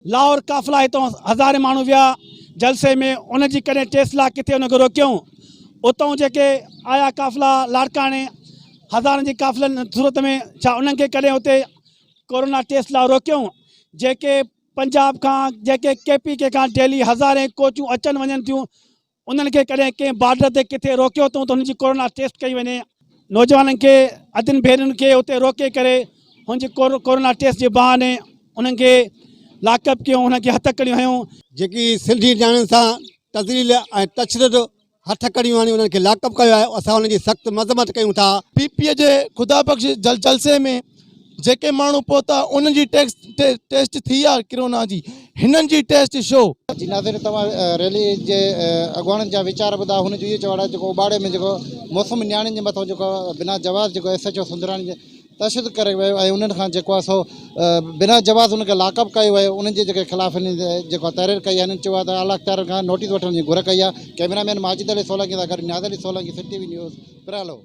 لاهور قافلا هتان هزارين ماڻهو ويا جلسي ۾ ان جي ڪڏهن ٽيسٽ لا ڪٿي ان کي روڪيائون اتان جيڪي آيا قافلا لاڙڪاڻي هزارن جي قافلن صورت ۾ ڇا انهن کي ڪڏهن اتي ڪورونا ٽيسٽ لا روڪيائون جيڪي پنجاب کان جيڪي ڪي پي ڪي کان ڊيلي هزارين ڪوچون اچن وڃن ٿيون انهن کي ڪڏهن ڪنهن بارڊر تي ڪٿي روڪيو اٿئون ته هن جي ڪورونا ٽيسٽ ڪئي وڃي. نوجوانن کي اڌين ڀيرين کي اتي روڪي ڪري هن جي ڪورونا ٽيسٽ جي بهاني انهن کي لاڪ اپ ڪيو انهن کي هٿ ڪڙيون هنيون. جيڪي سنڌي نياڻين سان تذليل ۽ تشدد هٿ ڪڙيون هڻي انهن کي لاڪ اپ ڪيو آهي اسان انهن جي سخت مذمت ڪيون ٿا. پي پي جي خدا بخش جلسي ۾ جيڪي ماڻهو پهتا انهن جي ٽيسٽ ٿي آ ڪرونا جي هنن جي ٽيسٽ شو. جي ناظرين توهان ريلي جي اڳواڻن جا ويچار ٻڌا هن جو اهو چوڻ آهي جيڪو اوٻاڙي ۾ جيڪو موسم نياڻين جي مٿان جيڪو بنا جواز جيڪو ايس ايڇ او سندراڻي جي تشدد ڪري ويو ۽ انهن کان جيڪو آهي سو بنا جواز انهن کي لاڪ اپ ڪيو ويو انهن جي جيڪي خلاف هنن جيڪو تحرير ڪئي آهي هنن چيو آهي ته اعليٰ اختيارن کان نوٽيس وٺڻ جي گهر ڪئي آهي ڪئميرا مين ماجد علي سولنگي سان گڏ Niaz Ali Solangi city V news Paralo.